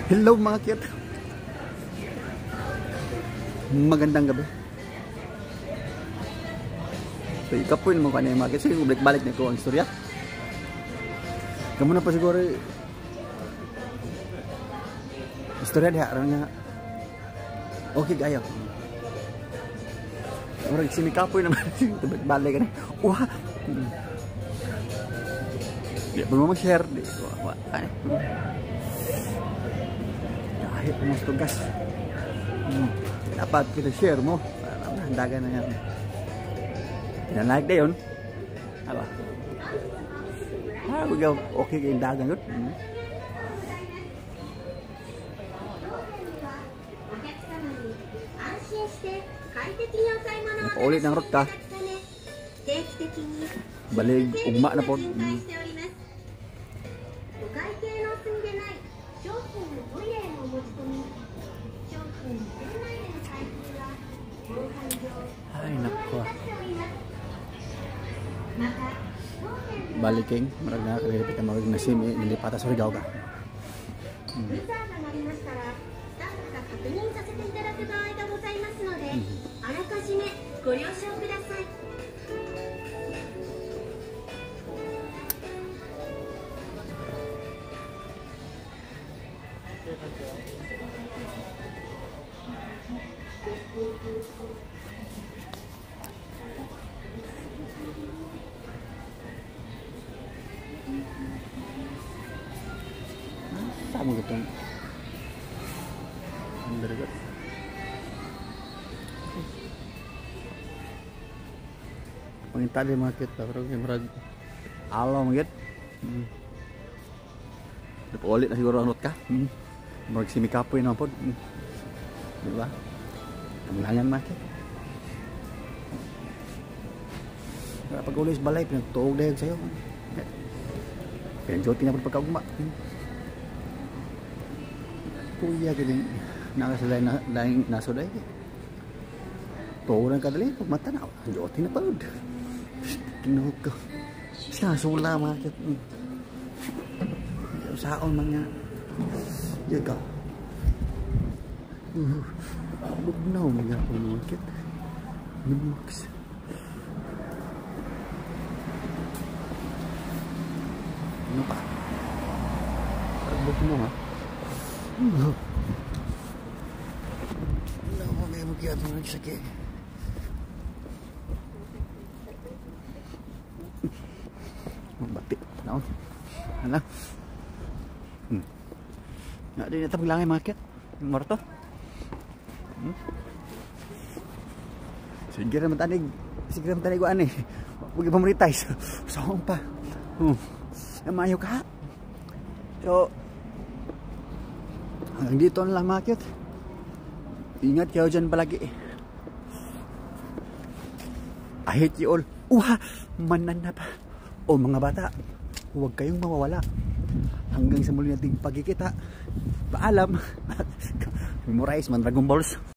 Hello mga cute. Magandang gabi. So ikapoy naman ko ano yung mga cute. Sige, balik-balik na ko ang istorya. Kamu na pa siguro istorya diha aron nga. Okay kayo. Murag simikapoy naman. Balik-balik ka na. Wah! Di pa mo mag-share. Di. Wah, wah. Kahit mo tugas. Dapat kita share mo. Para dagan na yan. Pinalike na yun. Aba. Ah, okay kayong dagan yun. Napaulit ng rota. Balig, ugma na po. Ay, nako. Baliking, marag na kalilipit ang marag na simi, nilipata sa Surigao ka. Sama gitu. Very good. Pangita di market pa pero murag alo magyud. Ulit na siguro ang ka. Murag simikapoy na pod. Di ba? Ang market. Pero pag ulis balay pinagtuog dahil sa'yo. Pinagjote na pod pagkaugma. Kuya gini nakasalay na laing nasoday. Tuog lang kadali pag mata na jote na pod. Kinuha ko. Sa sula market. Saon man nga. Diyan ka. Bugnaw mga market. Max. Ano pa? Bugnaw ha. No, may magyat mo nagsakit. Batik. Tanaw. Hala. Nga din ito paglangay market. Morto. Sige naman tanig. Sige naman tanig eh. Huwag i-monetize. Saan pa. Namayo ka. So, hanggang dito na lang market. Ingat kayo dyan palagi. I hate you all. Uha! Manan na pa. O mga bata, huwag kayong mawawala. Hanggang sa muli nating pagkikita. Paalam. Memorize man Dragon Balls.